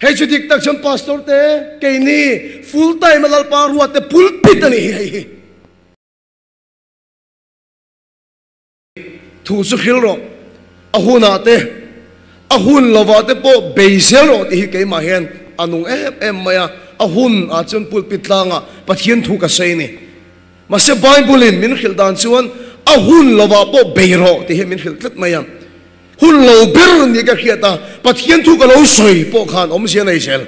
Hei chu dik tak chuan pastor te keini full time a Lalpa ruat te pulpit a nih hi hei hi. Thu chu hril rawh, a hunah te, a hun lovah te pawh bei zel rawh tih hi keimah hian a nung em em mai a, a hun ah chuan pulpit tlangah Pathian thu ka sawi a ni. Mahse Bible in min hrilh dan chuan a hun lovah pawh bei rawh tih hi min hrilh tlat mai a. Hun lo ber ni ka hriat a, Pathian thu ka lo sawi pawh khan awmzia nei zel.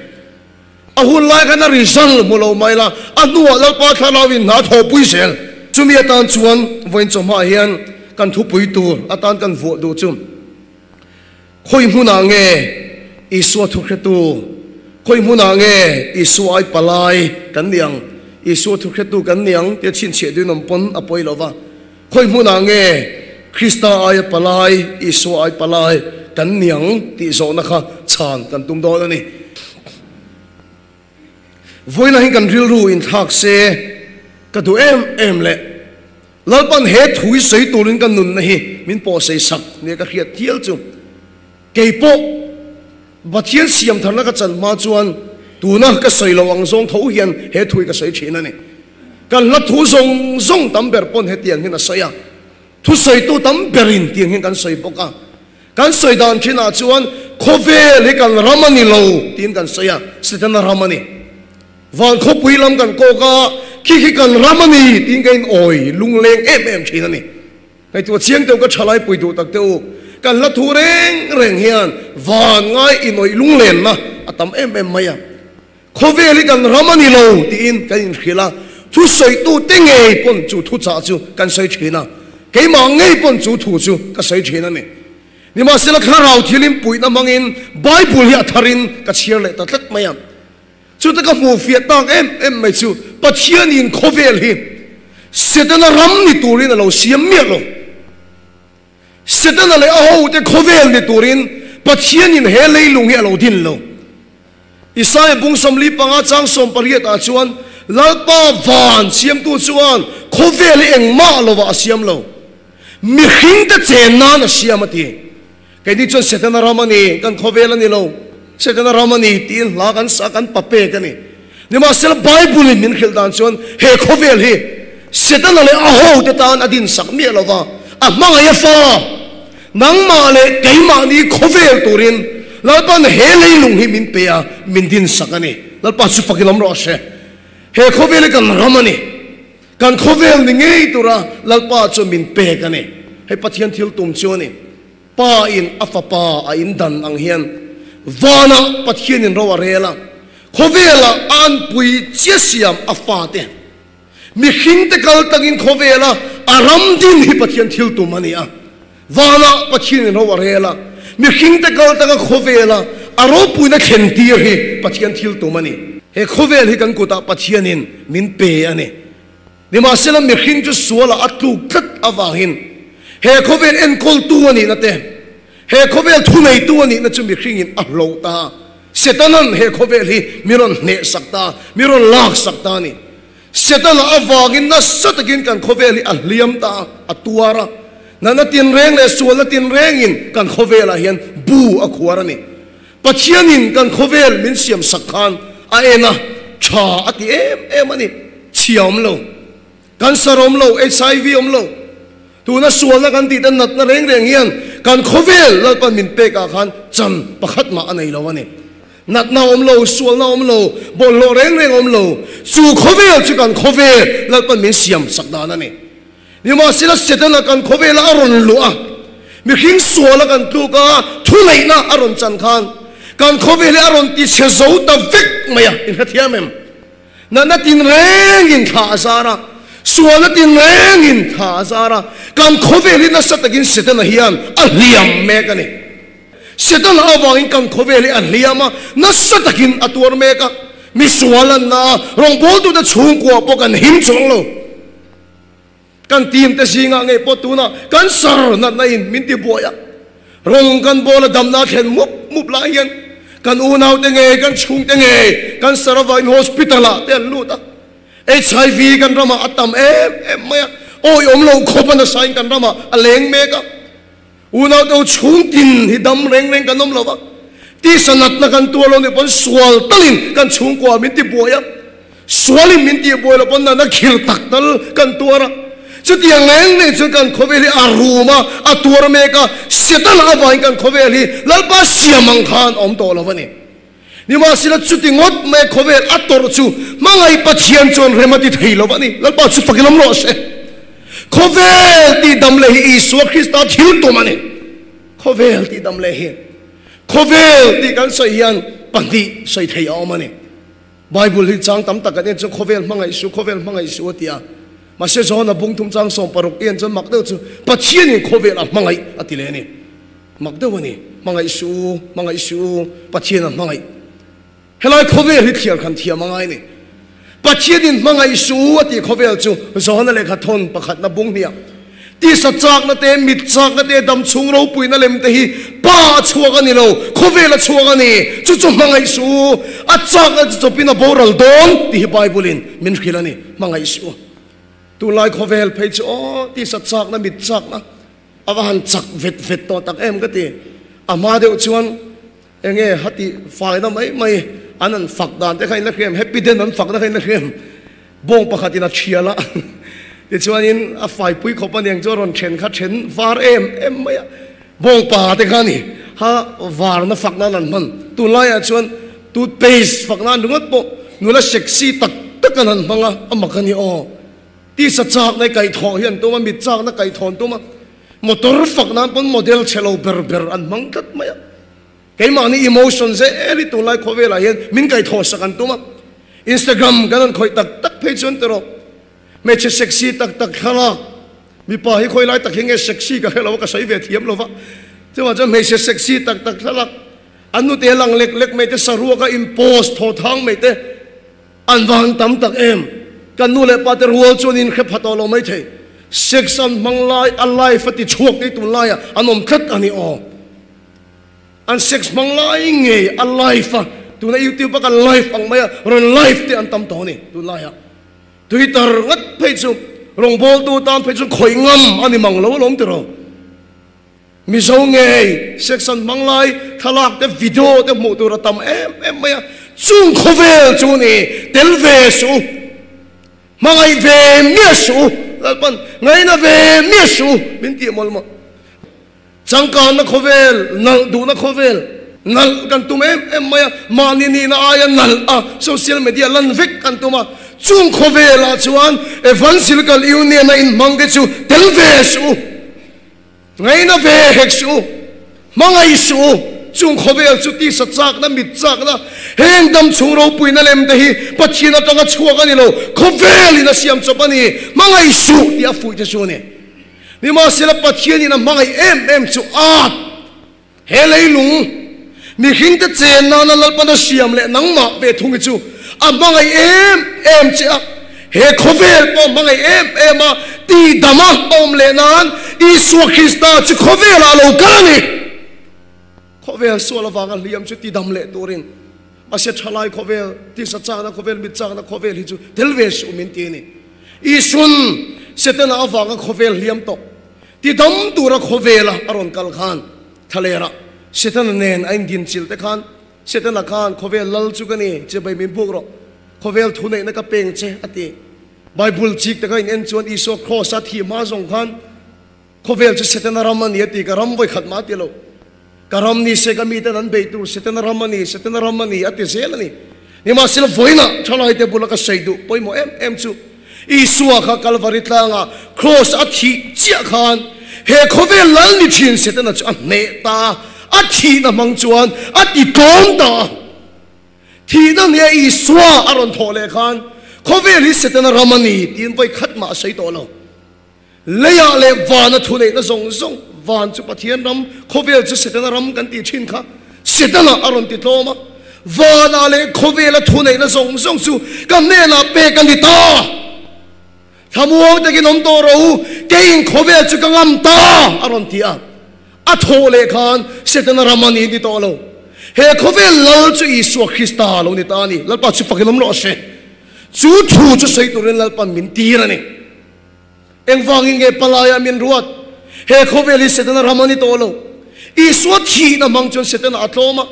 A hun lai khan a result hmu lo mai la, a hnuah Lalpa thlarau in hna thawhpui zel. Chumi atan chuan vawiin chawhmah hian kan thupui tur atan kan vuah duh chu, Khawi hmunah nge Isua thuhretu, khawi hmunah nge Isua ai palai kan ni ang, Isua thuhretu kan ni ang tia chhinchhiah duhin awm pawn a pawi lo va. Khawi hmunah nge Krista aia palai, Isua ai palai kan ni ang tih zawhna kha chhan kan tum dawn a ni. Vawiinah hian kan rilru inthlak se ka duh em em leh Lalpan he thu hi sawi turin ka nunna hi min pawhsei sak nia ka hriat thial chu kei pawh Pathian siam tharna ka chan hma chuan tuna ka sawi lo ang zawng tho hian he thu hi ka sawi thin a ni. Kan hla thu zawng zawng tam ber pawn hetiang hian a sawi a, thusawitu tam berin tiang hian kan sawi bawk a. Kan sawi dan thinah chuan khawvel hi kan ram a ni lo tiin kan sawi a, Setana ram a ni. Van khawpui lam kan kawk a, khi khi kan ram a ni tiin ka inawi lungleng em em thin a ni. Ngaihtuah chiang teuh ka thalai pui duh tak teh u, kan hla thu reng reng hian van ngai inawih lunglenna a tam em em mai a. Khawvel hi kan ram a ni lo tiin kan inhrilh a, thusawitu te ngei pawn chu thuchah chu kan sawi thin a, keimah ngei pawn chu thu chu ka sawi thin a ni. Nimahsela thlarau thilin puihna hmangin Bible hi a tharin ka chhiar leh ta tlat mai a. Chuta ka hmuh fiah tak em em mai chu Pathianin khawvel hi Setana ram ni turin a lo siam miah lo. Setana leh a hote khawvel ni turin Pathianin he leilung hi a lo din lo. Isaia bung 45 chang 18 ah chuan Lalpa van siamtu chuan khawvel hi engmah lovah a siam lo. Mihringte chen nan a siam a ti. Keini chuan Setana ram a ni, kan khawvel a ni lo, Setana ram a ni tiin hla kan sa, kan papek a ni. Nimahsela Bible in min hrilh dan chuan he khawvel hi Setana leh a hote tan a din sak miah lo va, a hmangaih a fa, nangmah leh keimahni khawvel turin Lalpa'n he leilung hi min pe a, min din sak a ni. Lalpa chu fakin awm rawh se. He khawvel hi kan ram a ni. Kan khawvel ni ngei tura Lalpa chu min pek a ni. Hei Pathian thil tum chu a ni. Pa in a fapa a in dan ang hian vanah Pathian in ro a rel a, khawvelah a anpui chia siam a fate mihring te kal takin khawvela a ram din hi Pathian thil tum a ni a. Vanah Pathian in ro a rel a, mihring te kal taka khawvela a ropuina thlen tir hi Pathian thil tum a ni. He khawvel hi kan kutah Pathianin min pe a ni. Nimahsela mihring chu sualah a tluk tlat avangin he khawvel enkawltu a nihna te, he khawvel thuneitu a nihna chu mihringin a hloh ta. Setanan he khawvel hi mi rawn hnehsak ta, mi rawn laksak ta a ni. Setana avangin nasa takin kan khawvel hi a hliam ta a, a tuar a. Natna tinreng leh sualna tinrengin kan khawvelah hian bu a khuar a ni. Pathianin kan khawvel min siamsak khan a en a, tha a ti em em a ni. Chhia awm lo, cancer awm lo, HIV awm lo. Tuna sualna kan tih te natna reng reng hian kan khawvel Lalpan min pekah khan chan pakhat mah a nei lo a ni. Natna awm lo, sualna awm lo, bawlhhlawh reng reng awm lo, chu khawvel chu kan khawvel Lalpan min siam sak dan a ni. Nimahsela Setana kan khawvela a rawn luh a, mihring suala kan tluk a, thuneihna a rawn chan khan kan khawvel hi a rawn ti chhe zo ta vek mai a, in hrethiam em? Natna tinrengin thla a zar a, sualna tinrengin thla a zar a, kan khawvel hi nasa takin Setana hian a hliam mek a ni. Setana avangin kan khawvel hi a hliam a, nasa takin a tuar mek a, mi sual an na a, rawngbawltute chhungkua pawh kan him chuang lo. Kan team te zingah ngei pawh tunah cancer natna in min ti buai a, rawng kan bawl a damna a thlen mup mup lai hian kan unau te ngei, kan chhungte ngei cancer avangin hospital ah te an lut a, HIV kan ramah a tam em em mai a, awi awm lo khawp a nasa in kan ramah a leng mek a. Unau deuh chhung tin hi dam reng reng kan awm lo va. Tisa natna kan tuar lo nih pawn sual talin kan chhungkua min ti buai a, sualin min tih buai loh pawn natna khir tak tal kan tuar a. Chutiang reng reng chuan kan khawvel hi a rum a, a tuar mek a, Setana avangin kan khawvel hi Lalpa siam ang khan a awm tawh lo a ni. Nimahsela chuti ngawt mai khawvel a tawrh chu hmangaih Pathian chuan rem a ti thei lo a ni. Lalpa chu fakin awm rawh se. Khawvel tih dam leh hi Isua Krista thil tum a ni. Khawvel tih dam leh hi khawvel tih kan sawi hian pahnih sawi thei a awm a ni. Bible hi chang tam tak kan en chuan khawvel hmangaih su, khawvel hmangaih su a ti a. Mahse Johana bung thum chang 16 i en chuan mak deuh chu Pathianin khawvel a hmangaih a ti leh a ni. Mak deuh a ni. Hmangaih su, hmangaih su, Pathian a hmangaih. Helai khawvel hi thliar khan thiam a ngai a ni. Pathianin hmangaih su a tih khawvel chu Johana lehkha thawn pakhatna bung hniah tisa chakna te, mit chakna te, dam chhung ropuina lem te hi Pa a chhuak a ni lo, khawvel a chhuak a ni. Chu chu hmangaih su, a chakna chu chawpin a boral dawn tih hi Bible-in min hrilh a ni. Hmangaih su. Tunlai khawvel phei chu aw, tisa chakna, mit chakna a va han chak vet vet tawh tak em ka ti. A hma deuh chuan Enge hati faina mai mai an an fak dan te kha in la hriam, happy den an fakna kha in la hriam. Bawng pakhat in a thial a, tichuanin a faipui khawp a niang chu a rawn then kha then var em em mai a, bawng pa te kha a ni ha varna fak nan an hman. Tunlaiah chuan toothpaste fak nan ringawt pawh nula sexy tak tak an han hmang a, a mak a ni aw. Tisa chakna i kaihthawh hi an tum a, mit chakna kaihthawh an tum a. Motor fak nan pawn model chhe lo ber ber an hmang tlat mai a. Keimahni emotion zel hi tunlai khawvelah hian min kaihthawh sak an tum a. Instagram kan han khawih tak tak phei chuan tiraw hmeichhe sexy tak tak thlalak mipa hi khawi lai tak hi nge sexy ka hre lo a ka sawi ve thiam lo va. Chuvang chuan hmeichhe sexy tak tak thlalak an nute lang lek lek mai te saruaka in post thaw thang mai te An va han tam tak em! Kan nu leh pa te rual chuan in hre pha tawh lo maithei. Sex an hmang lai a life a ti chhuak tei tun laiah an awm tlat a ni aw. An sex hmang lai ngei a life a tuna youtube a kan life ang mai a rawn life te an tam tawh a ni tun laiah. Twitter ngat phei chu rawngbawltu tan phei chuan khawih ngam a ni mang lo alawm tiraw. Mizo ngei sex an hmang lai thlalak te video te hmuh tur a tam em em mai a, chung khawvel chu ni tel ve suh u, hmangaih ve miah suh u, Lalpan ngaina ve miah suh u min tih mawlh mawlh. Changkanna khawvel, nalh duhna khawvel, nalh kan tum em em mai a, mahni nihna aia nalh a social media lan vek kan tum a, chung khawvelah chuan Evangelical Union a inhmang te chu tel ve suh u. Ngaina ve hek suh u, hmangaih suh u, chung khawvel chu tisa chakna, mit chakna, heng dam chhung ropuina lem te hi Pathian atanga chhuak a ni lo, khawvelin a siam chawp a ni, hmangaih suh tih a fuih te chu a ni. Nimahsela Pathianin a hmangaih em em chu at he leilung mihringte chen nana Lalpan a siam leh nangmah ve thung hi chu a hmangaih em em che a, he khawvel pawh a hmangaih em em a, tihdam a awm leh nan Isua Krista chu khawvelah a lo kal a ni. Khawvel sual avanga hliam chu tidam leh turin mahse thalai khawvel, tisa chakna khawvel, mit chakna khawvel hi chu tel ve suh min ti a ni. Isuan Setana avanga khawvel hliam tawh Tidam tura khawvela a rawn kal khan thlalera Setana nen a indin chilh te khan Setana khan khawvel lal chu ka ni, chibai min buk rawh, khawvel thuneihna ka peng che a ti. Bible chik te kha in en chuan Isua Kraws a thih hma zawng khan khawvel chu Setana ram a ni a ti, ka ram vawikhat mah a ti lo. Ka ram ni se ka miten an beih tur Setana ram a ni, Setana ram a ni a ti zel a ni. Nimahsela vawiinah thalaite bula ka sawi duh pawimawh em em chu Isua kha Kalvari tlangah Kraws a thih chiah khan he khawvel lal ni thin Setana chu a hneh ta a, a thihna hmang chuan a ti tlawm ta a. Thihna nia Isua a rawn thawh leh khan khawvel hi Setana ram a ni tiin vawi khat mah a sawi tawh lo. Leiah leh vana thuneihna zawng zawng, van chu Pathian ram, khawvel chu Setana ram kan tih thin kha Setana a rawn ti tlawm a, vanah leh khawvela thuneihna zawng zawng chu ka hnenah pek a ni ta. Thlamuang takin awm tawh rawh u, keiin khawvel chu ka ngam ta a rawn ti a. A thawh leh khan Setana ram a ni ni tawh lo. He khawvel lal chu Isua Krista lo ni ta a ni. Lalpa chu fakin awm rawh se. Chu thu chu sawi turin Lalpan min tir a ni. Engvangin nge palaiah min ruat? He khawvel hi Setana ram a ni tawh lo. Isua thihna hmang chuan Setana a tlawm a.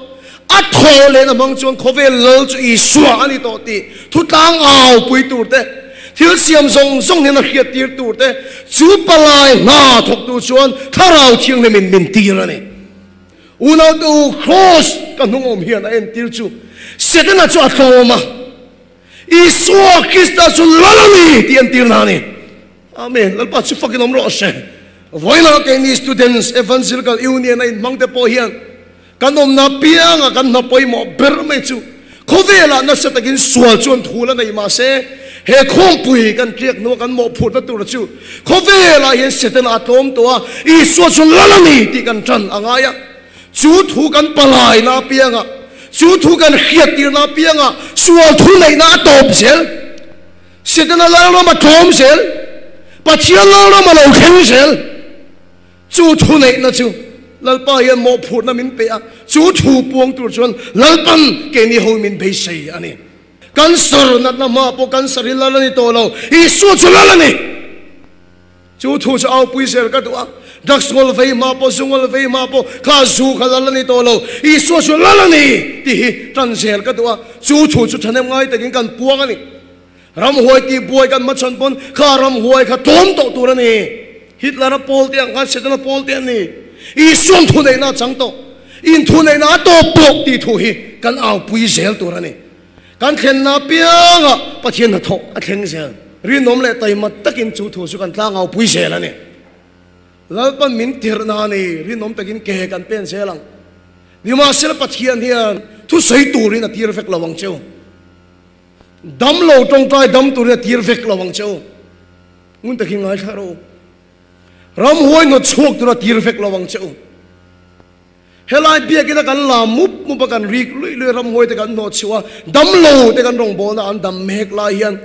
A thawh lehna hmang chuan khawvel lal chu Isua a ni tawh tih thutlang au pui tur te, thil siam zawng zawng hian a hriat tir tur te, chu palai hna thawktu chuan Thlarau Thianghlimin min tir a ni. Unaute u, Kraws ka hnung awm hian a entir chu Setana chu a tlawm a, Isua Krista chu lal a ni tih entirna a ni. Amen. Lalpa chu fakin awm rawh se. Vawiinah keini Students Evangelical Union a inhmangte pawh hian Kan awmna pianga kan hna pawimawh ber mai chu khawvelah nasa takin sual chuan thu la nei mah se, he khawmpui kan tliak hnua kan mawhphurhna tura chu khawvelah hian Setana a tlawm tawh a, Isua chu lal a ni tih kan tan a ngai a. Chu thu kan palaina apianga, chu thu kan hriattirna apianga sual thu neihna a tawp zel. Setana lalram a tlawm zel, Pathian lalram a lo thleng zel. Chu thu neihna chu Lalpa hian mawhphurhna min pe a, chu thu puang tur chuan Lalpan keini ho min beisei a ni. Cancer natna hma pawh cancer hi lal a ni tawh lo, Isua chu lal a ni. Chu thu chu aupui zel ka duh a, drugs ngawl vei hma pawh, zu ngawl vei hma pawh kha zu kha lal a ni tawh lo, Isua chu lal a ni tih hi tan zel ka duh a, chu thu chu thahnem ngai takin kan puang a ni. Ramhuai tih buai kan hmachhawn pawn kha ramhuai kha tlawm tawh tur a ni. Hitler-a pawl te ang khan Setana pawl te an ni. Isuan thuneihna a chang tawh. In thuneihna a tawp tawh tih thu hi kan aupui zel tur a ni. Kan thlenna apiangah Pathian hnathawh a thleng zel. Rinawm leh taima takin chu thu chu kan tlang aupui zel a ni. Lalpan min tirhna a ni. Rinawm takin ke kan pen zel ang. Nimahsela Pathian hian thusawi turin a tir vek lo ang cheu. Dam lo tawngtai dam turin a tir vek lo ang che u. Ngun takin ngaithla rawh u. Ramhuai hnawt chhuak tura tir vek lo ang che u. Helai biakina kan la mup mup a kan rik luih luih ramhuai te kan hnawt chhuah a, dam lo te kan rawngbawlna an dam mek lai hian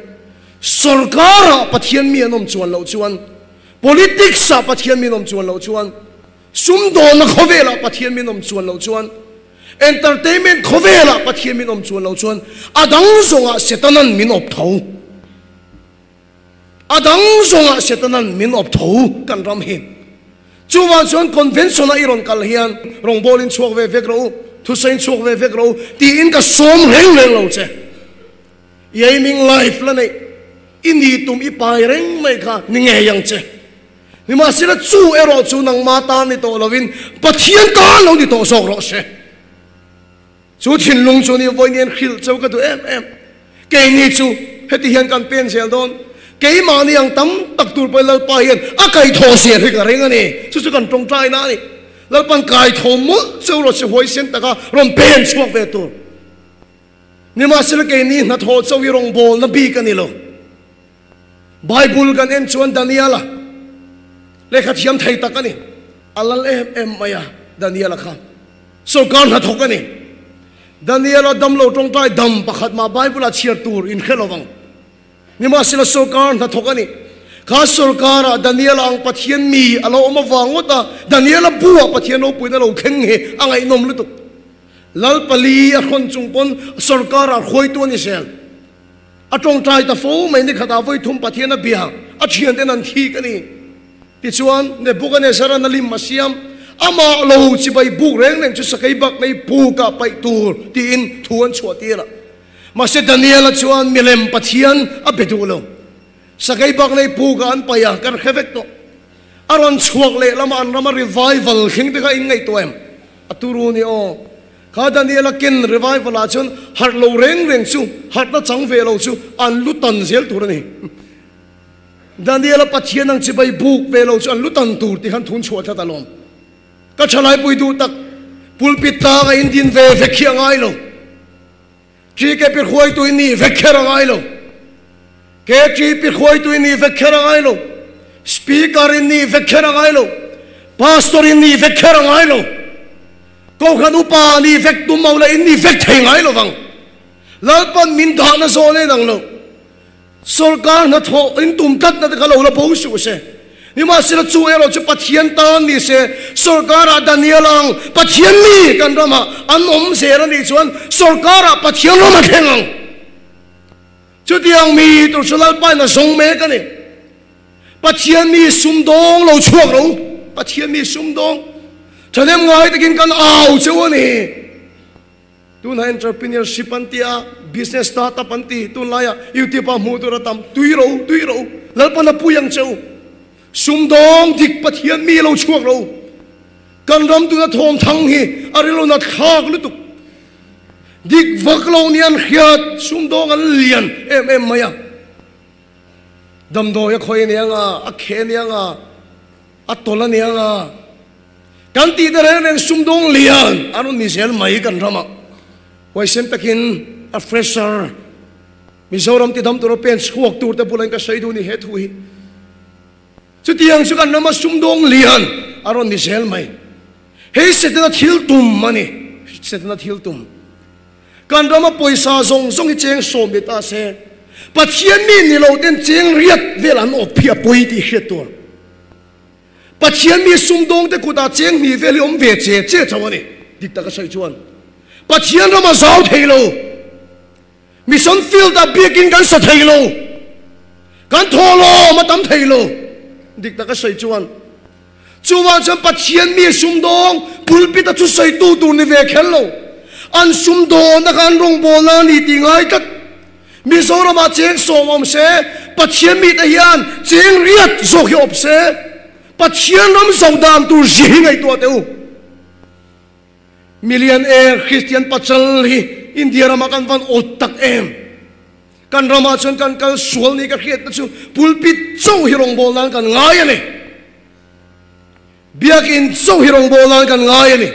sorkarah Pathian mi an awm chuan loh chuan, politics ah Pathian mi an awm chuan loh chuan, Sumdawnna khawvelah Pathian min awm chuan loh chuan, entertainment khawvelah Pathian min awm chuan loh chuan, a dang zawngah Setanan min awp tho. A dang zawngah Setanan min awp tho kan ram hi. Chuvang chuan convention-a i rawn kal hian rawngbawlin chhuak ve vek rawh u, thusawiin chhuak ve vek rawh u tiin ka sawm reng reng lo che. I aiming life la neih, i ni tum i pai reng mai kha ni ngei ang che. Nimahsela chu erawh chu nangma tan ni tawh lovin Pathian tan lo ni tawh zawk rawh se. Chu thinlung chu ni vawiin hrilh cheu ka duh em em. Keini chu heti hian kan pen zel dawn. Keimahni ang tam tak tur pawhin Lalpa hian a kaihthawh zel hi ka ring a ni. Chu chu kan tawngtaina a ni. Lalpa'n kaitho mawlh cheu rawh se huaisen taka rawn pen chhuak ve tur. Nimahsela keini hnathawh chauh hi rawngbawlna bik a ni lo. Bible kan en chuan Daniela lehkha thiam thei tak a ni. A lal em em mai a Daniela kha. Sorkar hnathawk a ni. Daniela damlo tawngtai dam pakhat mah Bible ah chhiar tur in hre lovang. Nimahsela sorkar hnathawk a ni. Kha sorkarah Daniela ang Pathian mi a lo awm avang ngawt a, Daniela buah Pathian ropuina lo thleng hi a ngaihnawm lutuk. Lal pali a hrawn chung pawn sorkarah hruaitu a ni zel. A tawngtai ta fo mai nikhatah vawi thum Pathian a bia, a thianten an thik a ni. Tichuan, Nebuchadnezzar-a'n a lim a siam, amah lo chibai buk reng reng chu sakei bak nei pukah paih tur tiin thu an chhuah tir a. Mahse Daniel-a chuan milem Pathian a be duh lo. Sakei bak nei pukah an paih a, kan hre vek tawh. A rawn chhuak leh lama an rama revival thleng te kha in ngaihtuah em? A turu ni aw. Kha Daniela ken revival ah chuan harh lo reng reng chu, harhna chang ve lo chu an lu tan zel tur a ni. Daniela Pathian ang chibai buk ve lo chu an lu tan tur tih khan thun chhuah tlat alawm. Ka thalaipui duh tak, pulpit tlang a indin ve vek hi a ngai lo. TKP hruaitu i nih vek kher a ngai lo. KTP hruaitu i nih vek kher a ngai lo. Speaker i nih vek kher a ngai lo. Pastor i nih vek kher a ngai lo. Kohhran upa nih vek tum lo la in nih vek thei ngai lo vang. Lalpan min dahna zawn en ang lo. Sorkar hnathawh in tum tlatna te kha lo la bo suh se. Nimahsela chu erawh chu Pathian tan ni se, sorkarah Daniel ang Pathian mi kan ramah an awm zel a nih chuan sorkarah Pathian ram a thleng ang. Chutiang mi tur chu Lalpain a zawng mek a ni. Pathian mi sumdawng lo chhuak ro, Pathian mi sumdawng thahnem ngai takin kan au cheu a ni. Tunah entrepreneurship an ti a, business start up an ti, tunlaiah YouTube ah hmuh tur a tam, tui ro u, tui ro u, Lalpan a pui ang che u, sumdawng dik Pathian mi lo chhuak ro u, kan ram tuna thawm thang hi a rilruna thlak lutuk, dik vak lo nia an hriat, sumdawng an lian em em mai a, damdawi a khawi ania nga, a kheh ania nga, a tawlh ania nga. Kan tih te reng reng sumdawng lian a rawn ni zel mai kan ramah. Huaisen takin a fresher Mizoram ti dam tura pen chhuak tur te bula in ka sawi duh ni he thu hi. Chutiang chu kan rama sumdawng lian a rawn ni zel mai. Hei Setana thil tum a ni. Setana thil tum. Kan rama pawisa zawng zawng hi cheng sawm ni ta se, Pathian mi ni lo ten cheng riat vel an awp hi a pawi tih hriat tur. Pathian mi sumdawng te kutah cheng hnih vel hi awm ve che che chauh a ni. Dik taka sawi chuan Pathian ram a zau thei lo. Mission field ah biakin kan sa thei lo. Kan thawhlawm a tam thei lo. Dik taka sawi chuan chuvang chuan Pathian mi sumdawng pulpit a thusawi tu tur ni ve kher lo. An sumdawn a kha an rawngbawlna a ni tih ngai tlat. Mizoramah cheng sawm awm se, Pathian mite hian cheng riat zawk hi awp se, Pathian ram zo dan tur zia hi ngaihtuah teh u. Million air Christian pachal hi India ramah kan van awt tak em. Kan ramah chuan kan kal sual ni ka hriatna chu pulpit chauh hi rawngbâwl nan kan ngai a ni. Biakinn chauh hi rawngbâwl nan kan ngai a ni.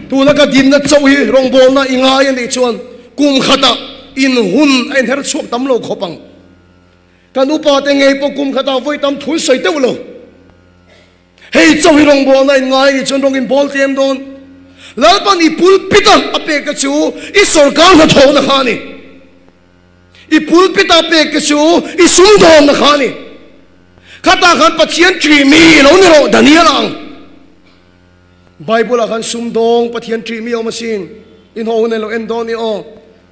Tuna ka dinna chauh hi rawngbâwlna i ngai a nih chuan kum khatah in hun a inher chhuak tam lo khawp ang. Kan upate ngei pawh kum khatah vawi tam thun sawi deuh lo. Hei chauh hi rawngbâwlna in ngai a nih chuan rawng in bâwl tlem dawn. Lalpan i pulpit a a pek te chu i sawrkar hnathawhna kha a ni. I pulpit a pek te chu i sumdawnna kha a ni. Khatah khan Pathian ṭih mi lo ni rawh Daniel ang. Bible ah khan sumdawng Pathian ṭih mi a awm asin. In haw hun eng lo en dawn i aw.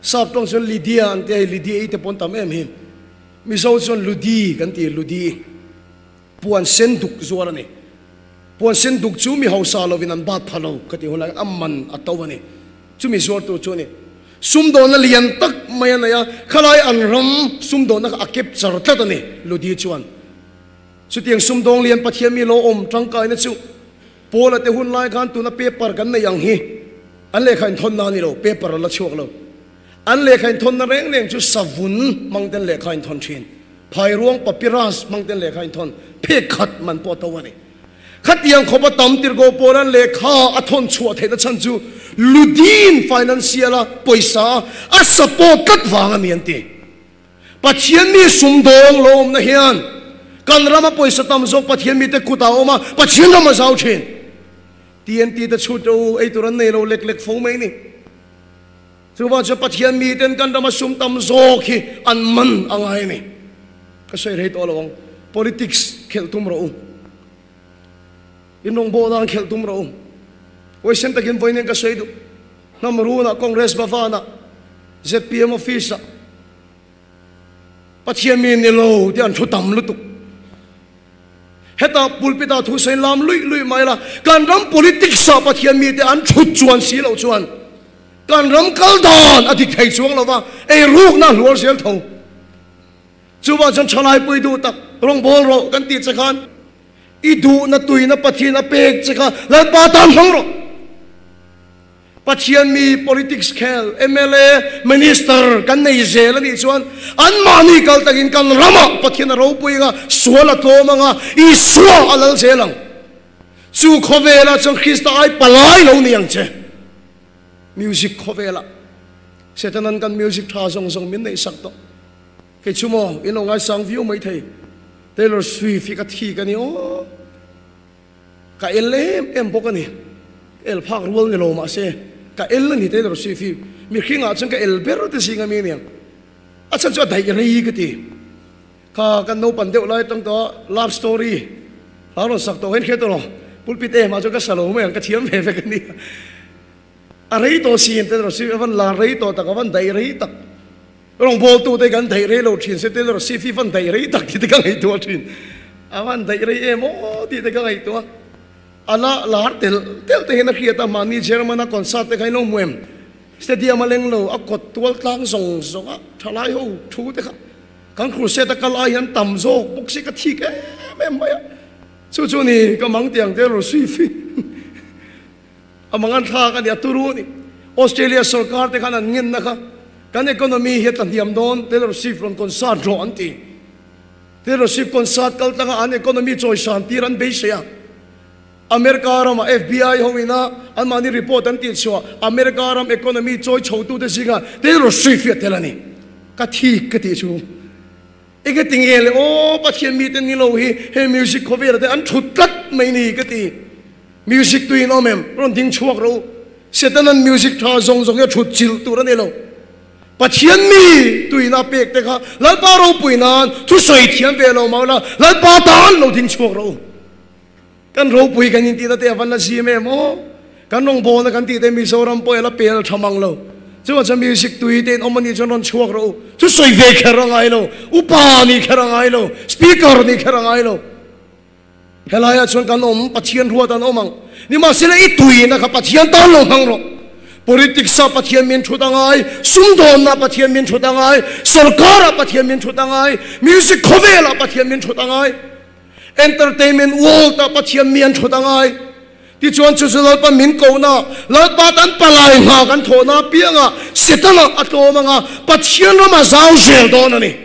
Sap tawng chuan Lydia an ti a, hei Lydia i te pawn tam em hi. Mizo chuan Ludi kan ti, Ludi. Puan sen duk zuar a ni. Puan sen duk chu mi hausa lovin an bat pha lo ka tih hun lai khan a man a to a ni. Chumi zuartu chu a ni. Sumdawnna lian tak mai a nei a, khalai an ram sumdawnna kha a kep char tlat a ni, Ludi chuan. Chutiang sumdawng lian Pathian mi lo awm tangkaina chu Paula te hun lai khan tuna paper kan nei ang hi an lehkha inthawnna a ni lo, paper a la chhuak lo. An lehkha inthawnna reng reng chu savun hmang ten lehkha inthawn thin. Phairuang papyrus hmang ten lehkha inthawn phek khat man pawh a to a ni. Khatiang khawpa tam tirhkoh Paula'n lehkha a thawn chhuah theihna chhan chu Ludin financial-a pawisa a support tlat vang a ni an ti. Pathian mi sumdawng lo awmna hian kan rama pawisa tam zawk Pathian mite kutah a awm a, Pathian ram a zau thin. TNT te chhut ro ei tur an nei lo lek lek fo mai ni. Chuvang chuan Pathian miten kan rama sum tam zawk hi an man a ngai a ni. Ka sawi rei tawh lo ang. Politics khelh tum rawh u. In rawngbawlna an khelh tum rawh u. Huaisen takin vawiin ka sawi duh. Hnam runah Congress Bhavan-ah zpm office-ah Pathian mi ni lo tih an thu tam lutuk. Hetah pulpit-ah thu sawi lam luih luih mai la, kan ram politics-ah Pathian mite an thut chuan si loh chuan kan ram kal dan a dik thei chuang lo va, ei rukna a hluar zel tho. Chuvang chuan thalaipui duh tak rawngbâwl rawh kan tih che khan i duhna tuina Pathian a pek che kha Lalpa tan hmang rawh. Pathian mi politics khel mla minister kan nei zel a nih chuan anmahni kal takin kan ramah Pathian a ropui anga sual a tlawm anga Isua a lal zel ang. Chu khawvelah chuan Krista ai palai lo ni ang che. Music khawvelah Setanan kan music tha zawng zawng min neih sak tawh. Kei chu maw in lo ngaisang viau mai thei. Taylor Swift hi ka thik a ni aw. Ka el em em bawk a ni. Ka el phak rual ni lo mahse ka el a ni Taylor Swift hi mihringah chuan ka el ber te zing ami aniang. A chhan chu a daih rei ka ti. Kha kan naupan deuh lai atang tawh a love story hla rawn sak tawh hian hriat rawh pulpit em ah chuan ka sa lo mai ang ka thiam ve vek a nia. A rei tawh sin Taylor Swift a van lar rei tawh tak a van daih rei tak. Rawngbawltu te kan daih rei lo thin se Taylor Swift hi van daih rei tak tih te ka ngaihtuah thin. A van daih rei em aw tih te ka ngaihtuah. A la lar telh telh te hian a hriat a, mahni German a concert te kha in lo hmu em? Stadium a leng lo, a kawt tual tlang zawng zawng a thalai ho thu te kha kan crusade a kal ai hian tam zawk bawk si ka thik em em mai a. Chu chu ni ka mang tiang Taylor Swift hi a mang an thlak a ni, a turu a ni. Australia sorkar te khan an ngenna kha kan economy hi a tlahniam dawn Taylor Swift rawn concert rawh an ti. Taylor Swift concert kal tlanga an economy chawisan tir an beisei a. America ramah FBI ho ina anmahni report an tihchhuah America ram economy chawi chhotute zingah Taylor Swift hi a tel a ni. Ka thik ka tih chu. Enge ti nge le aw Pathian mite ni lo hi he music khawvela te an thut tlat mai ni ka ti. Music tuiin awm em? Rawn ding chhuak rawh u. Setanan music tha zawng zawng hi a thut chilh tur a ni lo. Pathian mi tuiin a pek te kha Lalpa ropui nan thusawi thiam ve lo mau la Lalpa tan lo ding chhuak rawh u. Kan ropui kan intihna te a van la zim em aw. Kan rawngbawlna kan tih te Mizoram pawh ela pel tha mang lo. Chuvang chuan music tui te in awm a nih chuan rawn chhuak rawh u. Thusawi ve kher a ngai lo, upa nih kher a ngai lo, speaker nih kher a ngai lo. Helaiah chuan kan awm, Pathian ruat an awm ang. Nimahsela i tuina kha Pathian tan lo hmang rawh. Politics ah Pathian min thut a ngai, sumdawnna Pathian min thut a ngai, sorkar ah Pathian min thut a ngai, music khawvel ah Pathian min thut a ngai. Entertainment world ah Pathian mi an thut a ngai. Tichuan chu chu Lalpa min kohna, Lalpa tan palai hna kan thawhna apiangah Setana a tlawm anga Pathian ram a zau zel dawn a ni.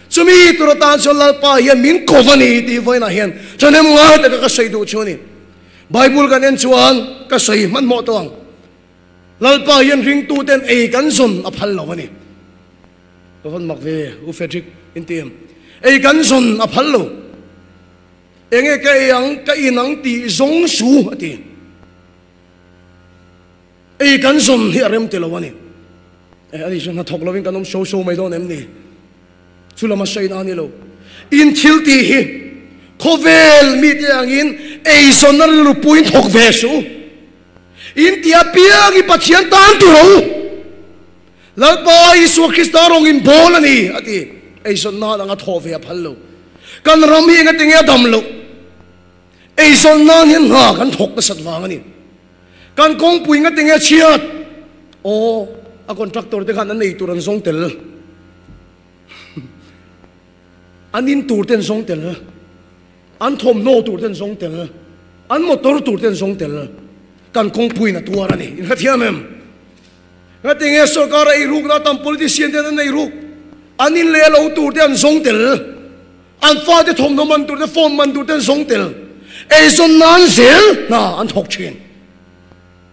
Chumi tur atan chuan Lalpa hian min ko a ni tih vawiinah hian thahnem ngai taka ka sawi duh chu a ni. Bible kan en chuan ka sawi hmanhmawh tawh ang. Lalpa hian ringtuten ei kan zawn a phal lo a ni. Ka vawn mak ve U Frederick in ti em? Ei kan zawn a phal lo. Enge ka ei ang, ka in ang tih zawng su a ti. Ei kan zawn hi a rem ti lo a ni. E ani chu hnathawk lovin kan awm so so mai dawn em ni? Chu lama sawi na a ni lo. In thil tih hi khawvel mite angin ei zawnna rilru puiin thawk ve suh. In ti apiang i Pathian tan tur a u. Lalpa Isua Krista rawng in bawl a ni, a ti. Eizawn nan anga thawh ve a phal lo. Kan ram hi engati nge a dam loh? Eizawn nan hian hna kan thawk nasat vang a ni. Kan kawngpui engati nge a chhiat? Aw, a contractor te khan an ei tur an zawng tel. An in tur te an zawng tel. An thawmhnaw tur te an zawng tel. An motor tur te an zawng tel. Kan kawngpuiin a tuar a ni. Inhrethiam em? Ngatinge sorkar a eiruk na tam politician ten an eiruk an in leh lo tur te an zawng tel an fate thawmhnaw man tur te phone man tur te an zawng tel eizawn nan zel hna an thawk thin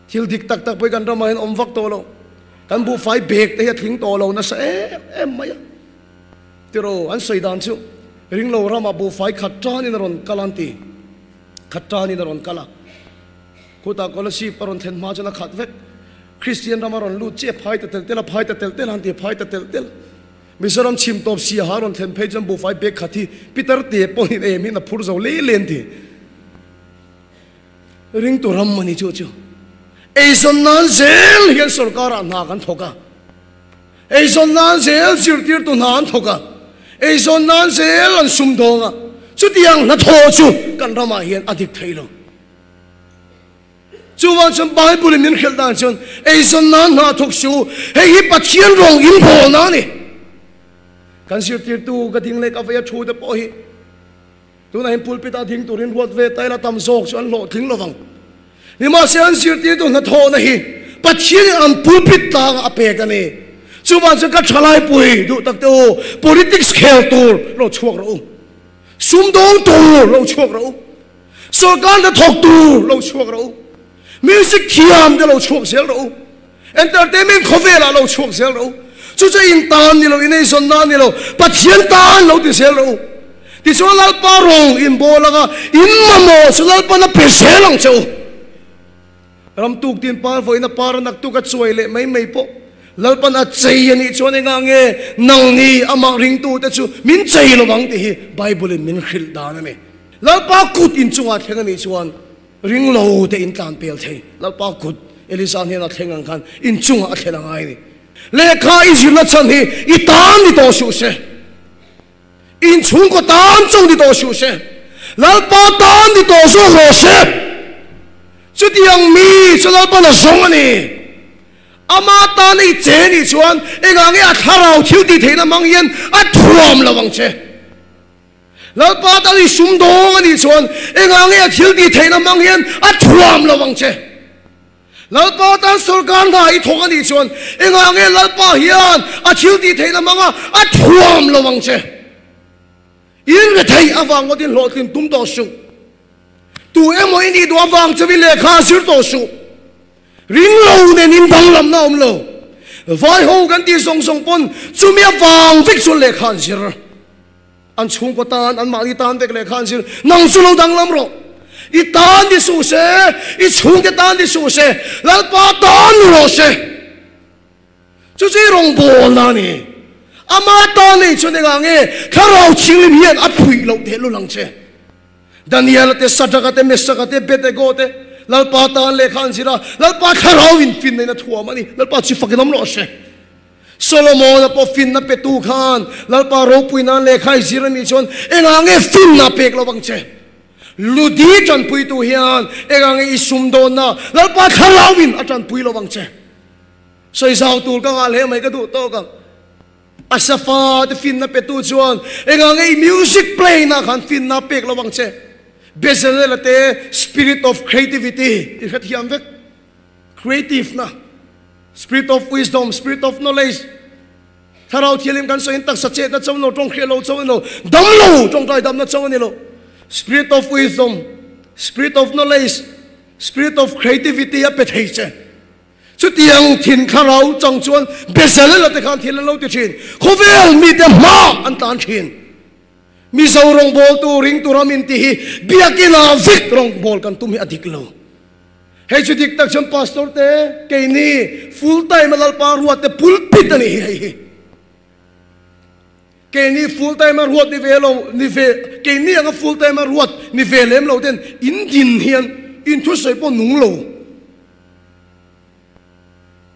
thil dik tak tak pawh hi kan ramah hian awm vak tawh lo kan buhfai bag te hi a tling tawh lo nasa em em mai a tiraw an sawi dan chu ringlo ramah buhfai khat tanin a rawn kal an ti khat tanin a rawn kal a. Khutah Kolasib a rawn thlen hma chuan a khat vek. Kristian ram a rawn lut chiah phai ta tel tel a, phai ta tel tel a han ti a, phai ta tel tel. Mizoram chhim tawp siaha a rawn thlen phei chuan buhfai bag khat hi Peter te pawhin em hian a phur zo leh leh an ti. Ringtu ram a ni chu chu. Eizawn nan zel hian sorkarah hna kan thawk a. Eizawn nan zel zirtirtu hna an thawk a, eizawn nan zel an sumdawng a. Chutiang hnathawh chu kan ramah hian a dik thei lo. Chuvang chuan Bible in min hrilh dan chuan eizawn nan hna thawk suh u, hei hi Pathian rawng in bawlna a ni. Kan zirtirtu ka ding leh ka vei a thu te pawh hi tunah hian pulpit ah ding turin ruat ve ta ila tam zawk chu an hlawhtling lovang. Nimahse an zirtirtu hnathawhna hi Pathian in an pulpit tlangah a pek a ni. Chuvang chuan ka thalai pui duh tak te u, politics khel tur lo chhuak rawh u, sumdawng tur lo chhuak rawh u. Sorkar hna thawk tur lo chhuak rawh u, music thiam te lo chhuak zel rawh u, entertainment khawvelah lo chhuak zel rawh u, chu chu in tan ni lo, in eizawn nan ni lo, Pathian tan lo ti zel rawh u. Tichuan Lalpa rawng in bawl anga in mamawh chu Lalpan a pe zel ang che u. Ram tuk tin par vawiin a par a nak tuk a chuai leh mai mai pawh Lalpan a chei a nih chuan engah nge nangni amah ringtute chu min chei lo ang tih hi Bible in min hrilh dan a ni. Lalpa kut inchungah thleng a nih chuan ring lo te in tlan pel thei. Lalpa kut Elisa hnenah thleng ang khan inchungah a thlen a ngai a ni. Lehkha i zirna chhan hi i tan ni tawh suh se. Inchhungkaw tan chauh ni tawh suh se. Lalpa tan ni tawh zawk rawh se. Chutiang mi chu Lalpan a zawng a ni. Ama tan i che nih chuan engah nge a thlarau thil tih theihna hmang hian a thuam lo ang che? Lalpa tan i sum dawng a nih chuan engah nge a thil tih theihna hmang hian a thuam lo ang che? Lalpa tan sawrkar hna i thawk a nih chuan engah nge Lalpa hian a thil tih theihna hmanga a thuam lo ang che? In rethei avang ngawtin hlawhtlin tum tawh suh. Tu emaw i nih duh avang chauhin lehkha a zir tawh suh. Ring lo nen in danglamna a awm lo. Vai ho kan tih zawng zawng pawn chumi avang vek chuan lehkha an zir. An chhungkaw tan, an mahni tan vek lehkha an zir. Nang chu lo danglam rawh. I tan ni suh se, i chhungte tan ni suh se, Lalpa tan ni rawh se. Chu chu i rawngbawlna a ni. Ama tan nei chuan engah nge Thlarau Thianghlim hian a phuih loh teh lul ang che? Daniela te, Sadraka te, Mesaka te, Abednego te, Lalpa tan lehkha an zir a, Lalpa Thlarau in finna in a thuam a ni. Lalpa chu fakin awm rawh se. Solomona pawh finna petu khan Lalpa ropui nan lehkha i zir a nih chuan engah nge finna pek lo ang che? Ludi tanpuitu hian engah nge i sum dawnna Lalpa Thlarau in a tanpui lo ang che? Sawi zau tur ka ngah hle mai ka duh tawk ang. Asafa te finna petu chuan engah nge i music play na khan finna pek lo ang che. Bezalel te spirit of creativity i hrethiam vek. Creative na spirit of wisdom, spirit of knowledge. Thlarau thialim kan sawiin taksa chetna cho lo, tawng hriat lo cho ani lo, dam lo tawngtai damna cho ani lo. Spirit of wisdom, spirit of knowledge, spirit of creativity a pe thei che. Chutiang thin thlarau chang chuan Bezalel-a te khan thil an lo ti thin. Khawvel mite hma an tlan thin. Mizo rawngbawltu ringtu ram in ti hi biakina vek rawngbawl kan tum hi a dik lo. Hei chu dik tak chuan pastor te keini full time a Lalpa ruat te pulpit a ni hi hei hi. Keini full time a ruat ni ve lo ni ve keini anga full time a ruat ni ve lem lo ten in din hian in thusawi pawh nung lo.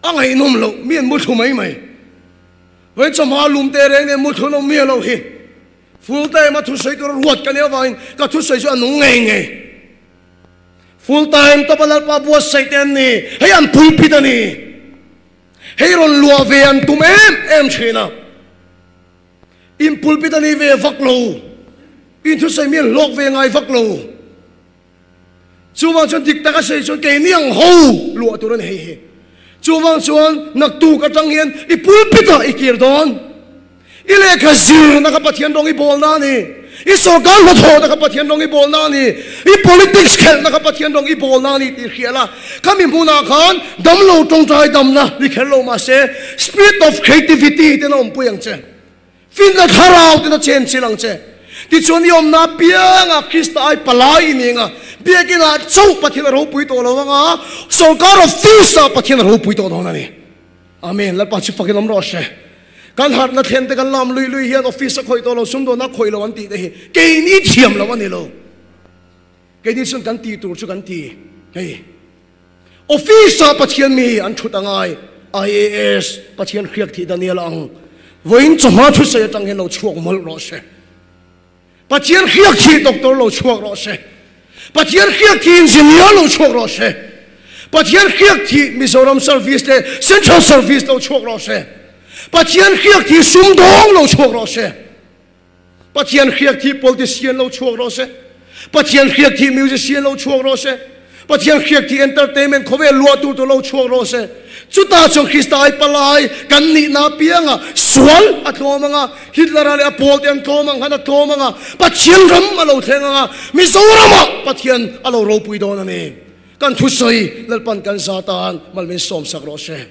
A ngaihnawm loh, mi an mu thlu mai mai. Vawi chawhma lum te reng nen mu thlu an awm miah loh hi. Full time a thusawi tur a ruat ka nih avangin ka thusawi chu a nung ngei ngei. Full time tawpa Lalpa buatsaih te an ni, hei an pulpit a ni. Hei rawn luah ve an tum em em thin a. In pulpit a ni ve vak lo. In thusawi mi an hlawk ve ngai vak lo. Chuvang chuan dik taka sawi chuan keini ang ho luah tur a ni hei hi. Chuvang chuan naktuk atang hian i pulpit ah i kir dawn. I lehkha zirna kha Pathian rawng i bawlna a ni. I sorkar hnathawhna kha Pathian rawng i bawlna a ni. I politics khelhna kha Pathian rawng i bawlna a ni tih hria la. Khami hmunah khan damlo tawngtai damna ni kher lo mahse spirit of creativity ten a awmpui ang che. Finna thlarau ten a chen chil ang che. Tichuan i awmna apiangah Krista ai palai i ni anga, biakinah chauh Pathian a ropui tawh lo anga, sorkar office-ah Pathian a ropui tawh dawn a ni. Amen. Lalpa chu fakin awm rawh se. Kan harhna thlen te kan lam lui lui hian office a khawih tawh lo, sumdawnna a khawih lo an tih te hi keini thiam lo a ni lo. Keini chuan kan tih tur chu kan ti. Hei. Office-ah Pathian mi an thut a ngai, IAS Pathian hriak thih Daniel ang vawiin chawhma thusawi atang hian lo chhuak mawlh rawh se. Pathian hriak thih doctor lo chhuak rawh se. Pathian hriak thih engineer lo chhuak rawh se. Pathian hriak thih Mizoram service leh Central service lo chhuak rawh se. Pathian hriak thih sumdawng lo chhuak rawh se. Pathian hriak thih politician lo chhuak rawh se. Pathian hriak thih musician lo chhuak rawh se. Pathian hriak thih entertainment khawvel luah tur tur lo chhuak rawh se. Chutah chuan Krista ai palai kan nihna apianga sual a tlawm anga, Hitler-a leh a pawlte an tlawm ang khan a tlawm anga, Pathian ram a lo thleng anga, Mizoramah Pathian a lo ropui dawn a ni. Kan thusawi Lalpan kan za tan mal min sawmsak rawh se.